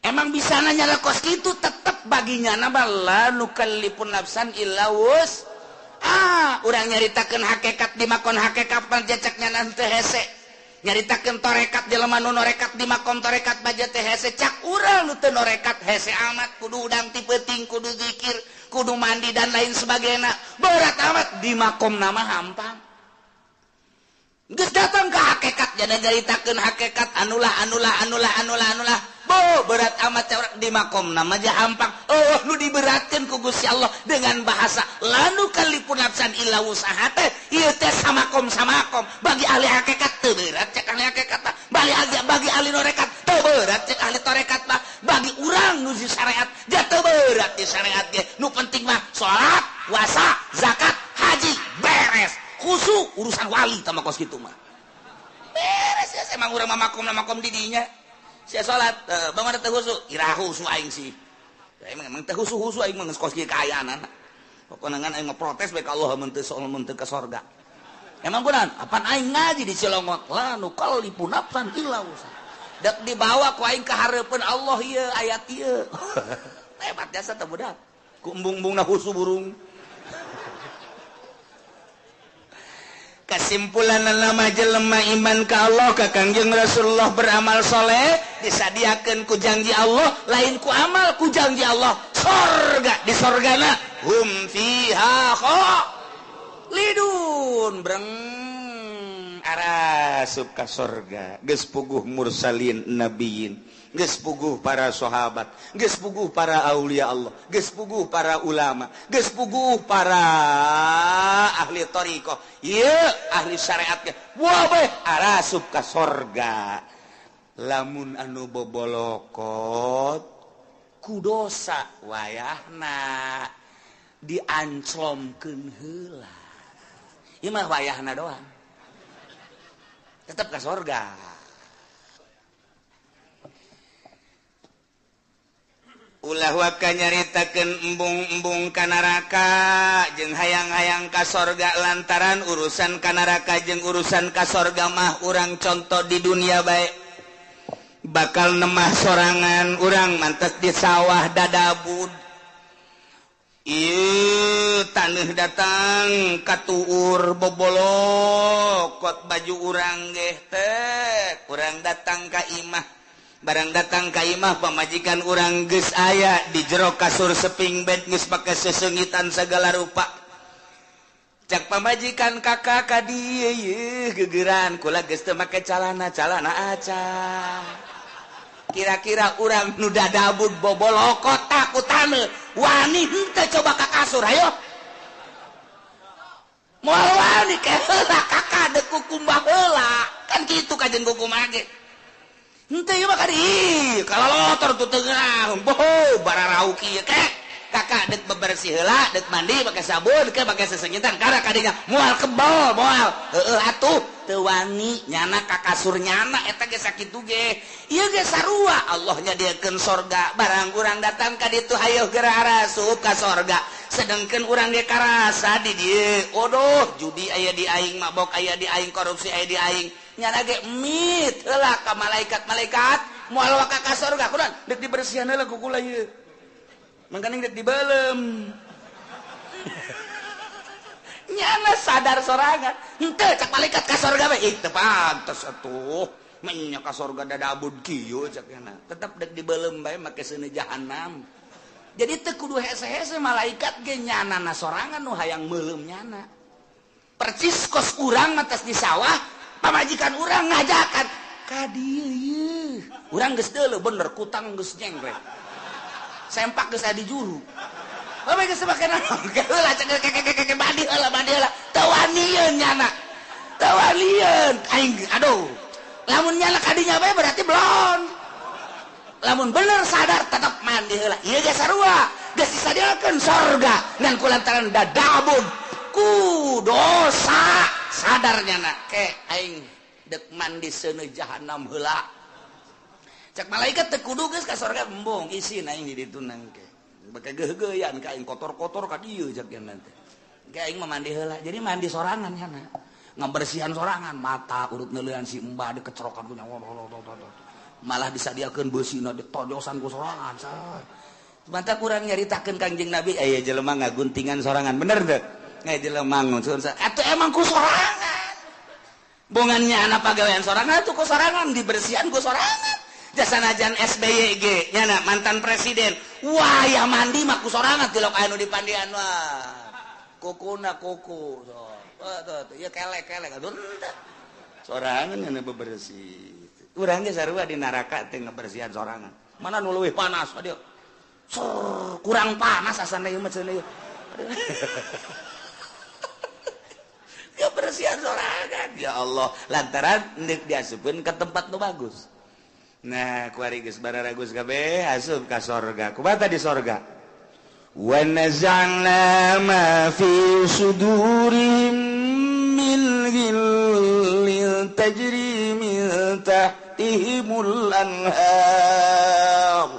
Emang bisa nanya kos kitu tetep baginya nama la nukallifun nafsan illa wus. Ah, urang nyaritakeun hakikat di makon hakikat panjacaknya nanti hese. Nyaritakeun torekat jelema nu norekat di makom torekat baja teh hese, cak urang nu teu norekat hese amat, kudu udang ti peuting, kudu zikir, kudu mandi dan lain sebagainya. Berat amat di makom nama hampang. Geus datang ke hakikat jadi nyaritakeun hakikat anulah anulah anulah anulah anulah. Bo berat amat cak di makom nama aja hampang. Oh nu diberatkeun ku Gusti Allah dengan bahasa lanu kalipun nafsan illa wusaha teh ieu teh samakom samakom bagi ahli hakikat teu berat cek ahli hakikat mah, bagi ahli norekat teu berat cek ahli torekat mah, bagi urang nu di syariat ja teu berat di syariat ge. Nu penting mah salat, puasa, zakat, haji beres. Khusu urusan wali tama kos kitu mah. Beres ya emang urang mah makom makom di dinya. Sia salat, bangun teu khusu, ira khusu aing sih. Emang emang teu khusu-khusu aing mah geus kos kieu kaayaan. Pokona ngan aing mah protes bae ka Allah mun teu mun teu ka sorga. Emang kunaon? Apan aing ngaji di Cilongok, la nukallifu nafsan illa wusaha. Dek dibawa ku aing ka hareupeun Allah ieu ayat ieu. Hebat jasa teh budak. Ku embung-embungna khusu burung. Kesimpulan nama jelema iman ka Allah ka Kangjeng Rasulullah beramal soleh disadiakeun ku janji Allah, lain ku amal ku janji Allah sorga, di sorgana hum fiha khalidun, breng arasup ka sorga. Geus puguh mursalin nabiyin, geus puguh para sahabat, geus puguh para aulia Allah, geus puguh para ulama, geus puguh para ahli thariqah, ieu ahli syariat ge. Wah bae arasup ka sorga. Lamun anu bobolokot ku dosa wayahna dianclomkeun heula. Ieu mah wayahna doang. Tetep ka sorga. Ulah waka nyaritakeun embung-embung ka neraka jeung hayang-hayang ka sorga, lantaran urusan ka neraka jeung urusan ka sorga mah urang contoh di dunia bae. Bakal nemah sorangan urang mantes di sawah dadabud. Ieu taneuh datang katuur bobolokot baju urang geh teh, urang datang ka imah. Barang datang ka imah pamajikan urang geus aya di jero kasur seping bed geus pake sesengitan segala rupa. Cak pamajikan kakak ka dieu yeuh gegeran kula geus teu make calana, calana aca. Kira-kira urang nu dadabud bobolokot takutan wani henteu coba ka kasur ayo. Moal wani ke heula kakak deuk kukumbah heula. Kan kitu kajen kukumbah ge. Henteu ieu mah ka dieu, kalalotor tuh teu ngeunah, boho bararauki ieu ke. Kakak dek bebersih heula, dek mandi pakai sabun, ke pakai sesengitan karena kadinya moal kebal, moal. Heeh atuh teu wani nyana ka kasur nyana eta ge sakitu ge. Ieu ge sarua Allah nyadiakeun sorga, barang urang datang ka ditu hayoh geura arasup ka sorga. Sedangkan urang ge karasa di dieu, odoh judi aya di aing, mabok aya di aing, korupsi aya di aing. Nyana ge mit heula ka malaikat-malaikat, moal waka ka sorga kunaon dek dibersihan heula ku kula ieu. Mangkaning dek dibelem. Nyana sadar sorangan. Henteu cak malaikat ka sorga bae. Ih teu pantes atuh. Menya ka sorga dadabud kieu cak nyana. Tetep dek dibelem bae make seuneu jahanam. Jadi teu kudu hese-hese malaikat ge nyanana sorangan nu hayang meuleum nyana. Percis kos urang mah tos di sawah, pamajikan urang ngajakan ka dieu ieu. Urang geus deuleu bener kutang geus nyengklek. Sempak geus aya di juru. Bae geus make naon? Heula cek keke mandi heula mandi heula. Teu wanieun nyana. Teu wanieun. Aing aduh. Lamun nyana kadinya bae berarti belon. Lamun bener sadar tetep mandi heula. Ieu ge sarua. Geus disadiakeun sorga ngan kulantaran dadabun ku dosa sadar nyana ke aing dek mandi seuneu jahanam heula. Cak malaikat teu kudu geus ka sorga embung isin aing di ditu nangke. Bake geugeuyan ka aing kotor-kotor ka dieu cak nya teh. Ke aing mah mandi heula. Jadi mandi sorangan nyana. Ngabersihan sorangan mata urut neuleuan si embah dikecerokan ku nyawa. Malah disadiakeun beusina ditojosan ku sorangan. Mantap urang nyaritakeun Kangjeng Nabi aya jelema ngaguntingan sorangan bener teu? Aya jelema ngunsun atuh emang ku sorangan. Bongannya anak pagawean sorangan atuh ku sorangan dibersihan ku sorangan. Jasanajan SBY ge nyana mantan presiden wah ya mandi mah ku sorangan tilok anu dipandian wah kukuna kuku so tuh ya kelek-kelek atuh sorangan nyana bebersih urang ge sarua di neraka teh ngabersihan sorangan mana nu leuwih panas aduh kurang panas asana ieu mah cenah ieu ngabersihan sorangan ya Allah lantaran deuk diasupkeun ka tempat nu bagus. Nah, kuari geus bararagus kabeh asup ka sorga. Kumaha di sorga? Wa naza'na ma fi sudurihim min ghillin tajri min tahtihimul anhar.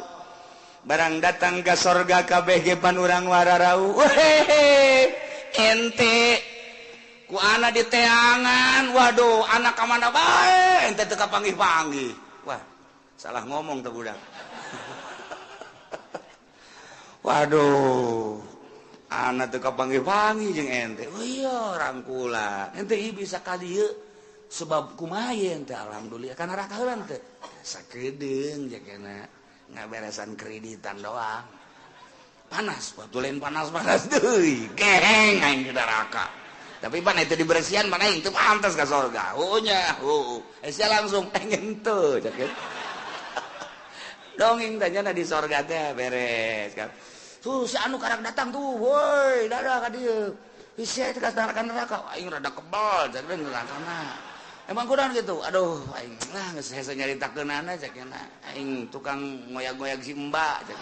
Barang datang ka sorga kabeh ge pan urang wararau. Wehehe, ente ku ana diteangan, waduh, anak ka mana bae ente teu kapanggih-panggih. Wah, salah ngomong tuh budak. Waduh, anak teu kapanggih-panggih jeung ente. Oh iya, rangkula. Ente ieu bisa ka dieu sebab kumaha ente alhamdulillah kana neraka heula teh. Sakedeung jakena ngaberesan kreditan doang. Panas, batu lain panas-panas deui. Geheng aing di neraka. Tapi pan itu dibersihan mana aing teu pantas ka sorga. Oh nya, heuh. Sia langsung pengen teu jaket. Dongeng tanya di sorga teh beres kan. Tuh si anu karak datang tuh, woi, dadah ka dieu. Sia teh ka neraka, aing rada kebal cak nerakana. Emang kurang gitu. Aduh, aing lah geus hese nyaritakeunana cak nya. Aing tukang ngoyag-ngoyag si Mbak cak.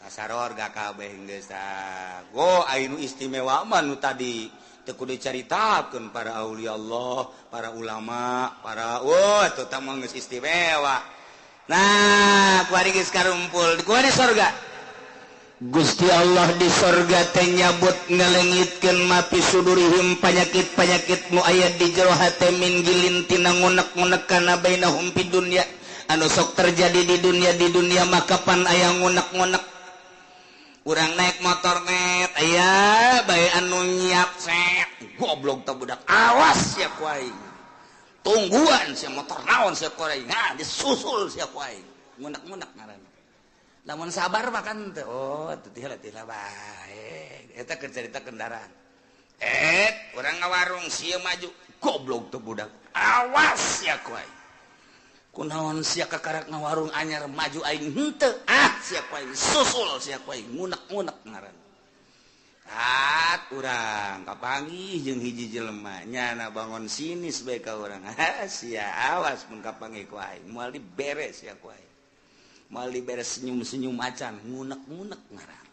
Ka sorga kabeh geus tah. Go aing nu istimewa mah nu tadi teu kudu dicaritakeun para aulia Allah, para ulama, para wah teu tah mah geus istimewa. Nah, kuari geus karumpul, kuari sorga. Gusti Allah di sorga teh nyabut ngalengitkeun mapi sudurihim panyakit-panyakit nu aya di jero hate min gilin tina ngunek-ngunek kana bainahum fid dunya anu sok terjadi di dunia maka pan aya ngunek-ngunek. Urang naik motor net aya bae anu nyiap set goblok teh budak awas sia ku aing. Tungguan sia motor naon sia ku aing. Nah, disusul sia ku aing. Ngunek-ngunek ngaranna. Lamun sabar mah kan teh oh teu tila bae. Eta keur carita kendaraan. Urang ngawarung sia maju goblok teh budak. Awas sia ku aing. Kunaon sia kakarak ngawarung anyar maju aing henteu. Ah sia ku aing susul sia ku aing ngunek-ngunek ngaranna. Tat urang kapanggih jeung hiji jelema nyana bangun sinis bae ka urang. Ha sia awas mun kapanggih ku aing moal dibere sia ku aing. Moal dibere senyum-senyum acan, ngunek-ngunek ngaran.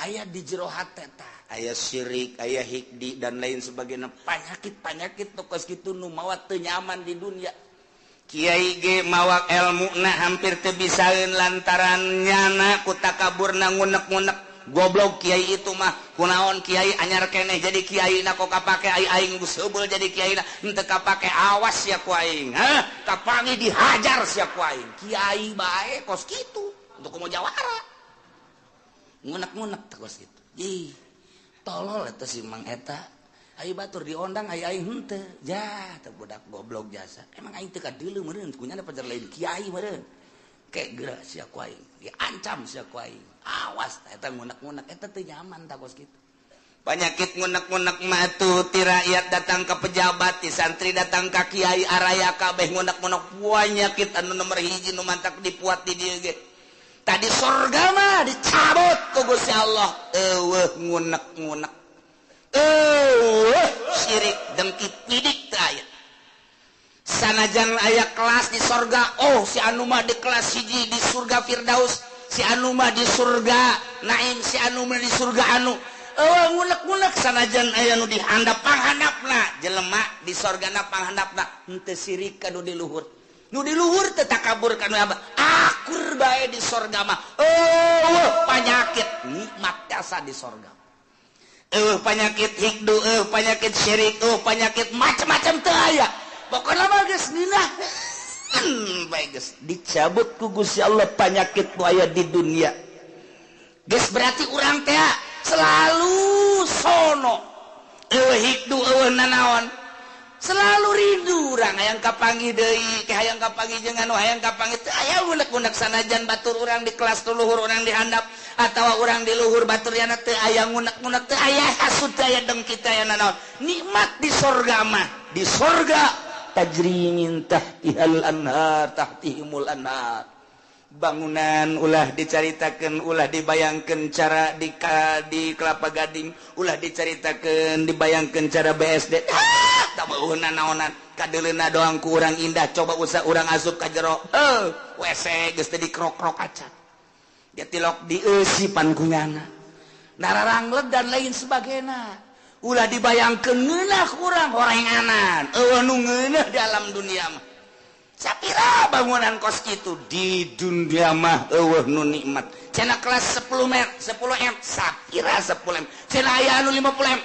Aya di jero hate tah, aya syirik, aya hikdi dan lain sebagainya, panyakit-panyakit nu kos kitu nu mawa teu nyaman di dunia. Kiai ge mawa elmuna hampir teu bisaeun lantaran nyana ku takaburna ngunek-ngunek. Goblok kiai itu mah, kunaon kiai anyar keneh jadi kiai na kok kapake, ai aing geus heubeul jadi kiai na henteu kapake, awas sia ku aing, hah kapangi dihajar sia ku aing. Kiai bae kos kitu untuk komo jawara ngunek-ngunek teh kos kitu. Ih, tolol eta si Mang eta, ai batur diondang ai aing henteu, ja teh budak goblok jasa emang aing teu kadeuleu meureun kunyana pajar lain kiai meureun. Kek geura sia ku aing, diancam sia ku aing, awas eta ngunek-ngunek eta teu nyaman tah kos kitu. Penyakit ngunek-ngunek mah tuh ti rakyat datang ke pejabat, ti santri datang ka kiai, araya kabeh ngunek-ngunek. Penyakit anu nomor hiji nu mantak dipuat di dieu ge. Tadi sorga mah dicabut ku Gusti Allah, eueuh ngunek-ngunek, eueuh syirik dengki pidik teu aya. Sanajan aya kelas di sorga, oh si anu mah di kelas hiji di surga Firdaus, si anu mah di surga Naim, si anu mah di surga anu. Eueuh ngunek-ngunek sanajan aya nu dihandap panghandapna, jelema di sorgana panghandapna henteu sirik ka nu di luhur. Nu di luhur teu takabur ka nu abah, akur bae di sorga mah. Eueuh panyakit nikmat jasa di sorga. Eueuh panyakit hikdu, eueuh panyakit syirik, eueuh panyakit macam-macam teu aya. Pokokna mah geus ngeunah bae geus dicabut ku Gusti Allah panyakit nu aya di dunia. Geus berarti urang teh selalu sono, eueuh hikdu, eueuh nanaon, selalu rindu urang hayang kapanggih deui, ke hayang kapanggih jeung anu hayang kapanggih teu aya unek-unek. Sanajan batur urang di kelas luhur urang dihandap atawa urang di luhur batur yana teu aya ngunek-ngunek, teu aya hasud, teu aya dengki, teu aya nanaon. Nikmat di sorga mah, di sorga tajri min tahtihal anhar, tahtihimul anhar. Bangunan ulah dicaritakeun, ulah dibayangkeun cara di Kelapa Gading, ulah dicaritakeun dibayangkeun cara BSD. Ah, tak eueuh nanaonan, kadeuleuna doang ku urang indah, coba usah urang asup ka jero. Heuh, WC geus teh dikrok-krok acan. Dia tilok dieusipan ku nyana. Nararangleg dan lain sebagainya. Ulah dibayangkeun ngeunah urang horenganan, eueuh nu ngeunah di alam dunia mah. Sapira bangunan kos kitu di dunia mah eueuh nu nikmat. Cenah kelas 10 m, 10 m, sapira 10 m. Cenah aya anu 50 m,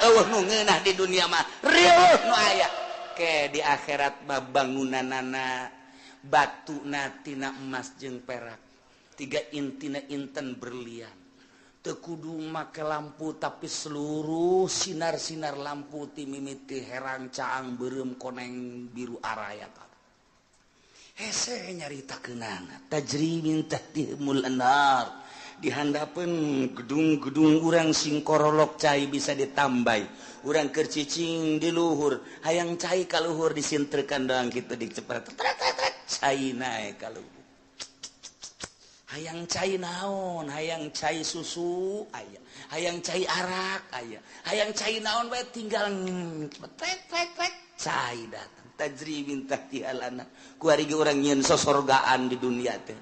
eueuh nu ngeunah di dunia mah. Rieuh nu aya. Ke di akhirat mah bangunanana batuna tina emas jeung perak. Tiga intina inten berlian. Teu kudu make lampu tapi seluruh sinar-sinar lampu ti mimiti herang caang beureum koneng biru araya. Hese nyaritakeunana tajri min tahtihimul anhar. Dihandapeun gedung-gedung urang sing korolok cai bisa ditambai. Urang keur cicing di luhur, hayang cai ka luhur disintrekan doang kitu dicepret. Cai naek ka luhur. Hayang cai naon, hayang cai susu aya, hayang cai arak aya, hayang cai naon bae tinggal tet tet tet cai datang. Tajri min tahtihal anhar. Kuari ge urang nyieun sosorgaan di dunia teh.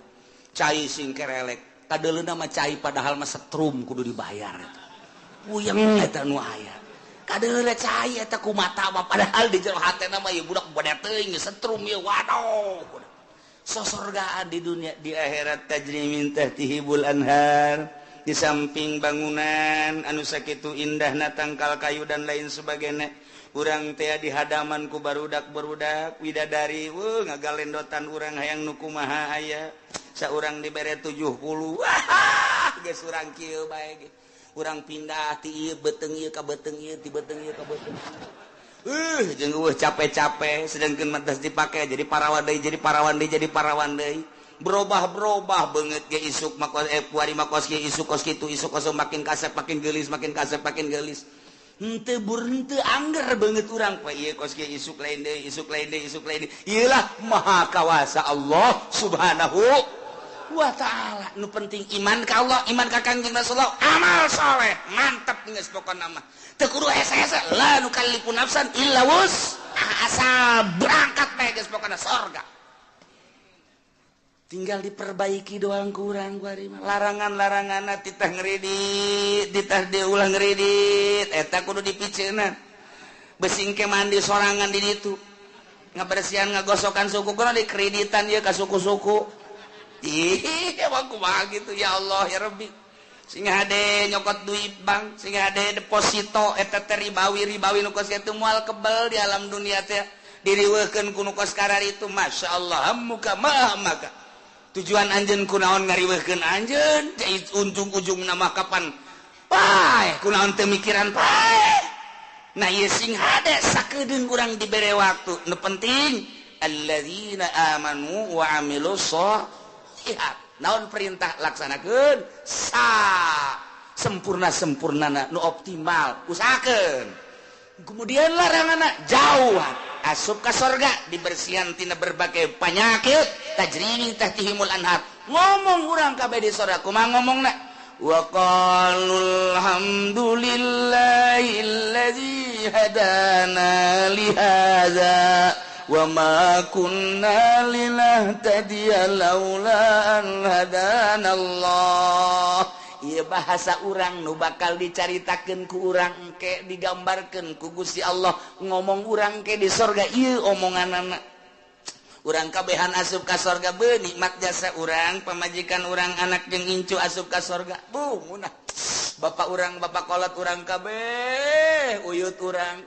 Cai sing kerelek, kadeuleuna mah cai padahal mah setrum kudu dibayar eta. Puyeng eta nu aya. Kadeuleuna cai eta ku mata mah padahal di jero hatena mah ieu budak bade teuing setrum ieu waduh. Sosorgaan di dunia, di akhirat tajri min tahtihimul anhar. Di samping bangunan anu sakitu indahna tangkal kayu dan lain sebagainya, urang teh di hadaman ku barudak-barudak widadari, weuh ngagalendotan urang hayang nu kumaha aya. Saurang dibere 70, wah geus urang kieu bae ge. Urang pindah ti ieu beuteung ieu ka beuteung ieu, ti beuteung ieu ka beuteung. Jeung eueuh capek-capek sedangkeun mah geus dipake jadi parawan deui, jadi parawan deui, jadi parawan deui. Berubah-berubah beungeut ge isuk mah kos, kuari mah kos kieu, isuk kos kitu, isuk kos makin kasep makin geulis, makin kasep makin geulis. Henteu bur henteu angger beungeut urang poe ieu kos kieu isuk lain deui, isuk lain deui, isuk lain deui. Ieu lah maha kawasa Allah Subhanahu wa ta'ala. Nu penting iman ka Allah, iman ka Kangjeng Rasulullah, amal soleh, mantep geus pokona mah. Teu kudu hese-hese, la nukallifu nafsan illa wus'aha, asal berangkat bae geus pokona sorga. Tinggal diperbaiki doang kurang kuari mah. Larangan-larangan titah ngredit, titah diulah ngredit, eta kudu dipiceunan. Besing ke mandi sorangan di ditu. Ngabersihan ngagosokan suku kudu dikreditan ieu ka suku-suku. Ih, emang kumaha gitu ya Allah ya Rabbi. Sing hade nyokot duit bank, sing hade deposito eta teh ribawi ribawi nu kos kitu moal kebel di alam dunia teh. Diriweuhkeun ku nu kos kararitu Masya Allah muka maha maka. Tujuan anjeun kunaon ngariweuhkeun anjeun ujung-ujung nama kapan paeh kunaon teu mikiran paeh. Nah ieu sing hade sakedeung urang dibere waktu nu penting alladzina amanu wa amilus sholihat. Naon perintah laksanakeun sa sempurna-sempurnana nu optimal usahakeun. Kemudian laranganna jauh asup ka sorga dibersihan tina berbagai penyakit tajri min tahtihimul anhar. Ngomong urang kabeh di sorga kumaha ngomongna wa qalu alhamdulillahillazi hadana li hadza wa ma kunna linahtadiya laula an hadana Allah. Ieu bahasa urang nu bakal dicaritakeun ku urang engke digambarkeun ku Gusti Allah ngomong urang ke di sorga ieu omonganana. Urang kabehan asup ka sorga beuh nikmat jasa urang pamajikan urang anak jeung incu asup ka sorga buh munah bapak urang bapak kolot urang kabeh uyut urang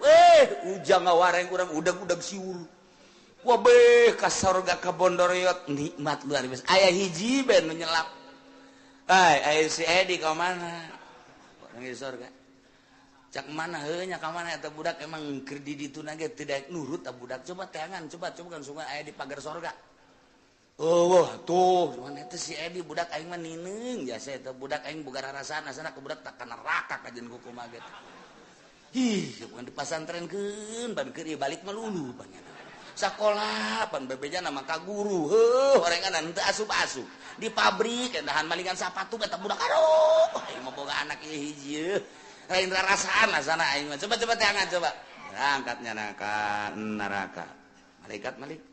ujang ngawareng urang udag-udag siur wah beuh ka sorga ka bondoroyot nikmat luar biasa aya hiji ben nu nyelap. Hai, ayo si Edi ka mana? Orang di sorga. Cak mana heuh nya ka mana eta budak emang keur di ditu na ge tidak nurut eta budak. Coba teangan, coba coba kan sungai aya di pagar sorga. Oh, wah, tuh, mana eta si Edi budak aing mah nineung jasa eta budak aing boga rarasaan asana ka budak tak ka neraka kajeun kumaha ge. Ih, bukan dipasantrenkeun ban keur ieu balik mah lulu banyak. Sakola pan bebejana mah ka guru heuh orengan teu asup-asup di pabrik endahan malingan sapatu eta budak aduh aing mah boga anak ieu hiji lain rarasaan asana aing mah coba-coba teangan coba angkatnya ka neraka malaikat malik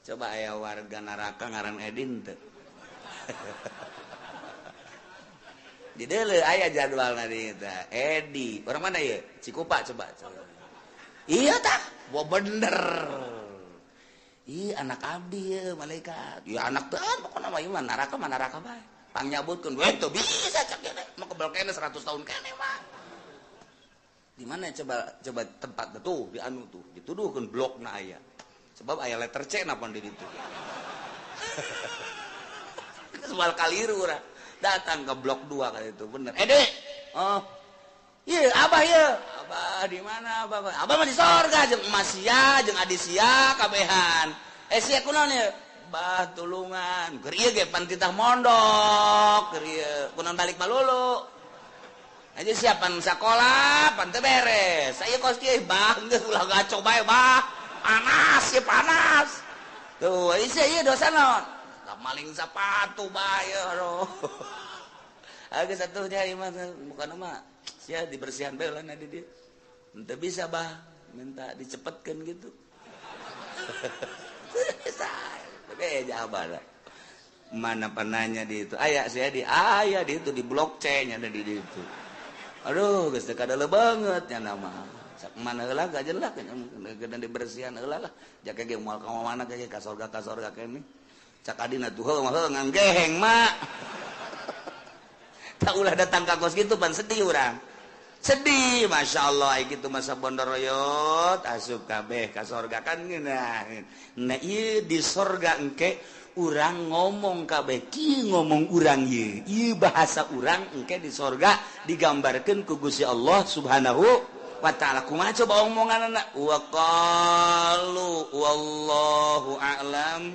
coba aya warga neraka ngaran Edin teu di deuleu aya jadwalna di eta Edi orang mana ieu Cikupa coba coba iya tah wah bener. Ih anak abdi ya malaikat. Ya anak teh pokona mah ieu mah neraka bae. Pangnyabutkeun we teu bisa cak kene. Mah kebel kene 100 tahun kene mah. Di mana coba coba tempat tuh di anu tuh dituduhkeun blokna aya. Sebab aya letter C napa di ditu. Soal kaliru urang. Datang ke blok 2 kali itu bener. Edi. Oh. Iya, abah ya. Abah di mana abah? Abah mah di sorga jeung emas sia, jeung adi sia kabehan. Sia kunaon ieu? Bah tulungan. Keur ieu ge pan titah mondok, keur ieu kunaon balik malulu. Aja siapan sakola, pan teu beres. Saya kos kieu bah geus ulah gaco bae bah. Panas ya panas. Tuh, sia ieu dosa naon? Maling sapatu bae aduh. Geus atuh nya ieu mah bukan mah sia dibersihan bae lah di dia. Henteu bisa bah, minta dicepetkeun gitu. Bisa. Beja abah. Mana penanya di itu? Aya sia di aya di itu di blok C nya ada di itu. Aduh, geus teu kadeuleung banget nya nama. Sak mana heula gajelak nya dibersihan heula lah. Jaka ge moal ka mana ge ka sorga kene. Cak adina tuh heuh mah ngan geheng mak. Tak ulah datang ka kos kitu pan sedih urang. Sedih, Masya Allah, gitu masa bondoroyot asup kabeh ka sorga kan ngeunah. Nah ieu di sorga engke urang ngomong kabeh kieu ngomong urang ieu. Ieu bahasa urang engke di sorga digambarkeun ku Gusti Allah Subhanahu wa ta'ala. Kumaha coba omonganna? Wa qalu wallahu a'lam.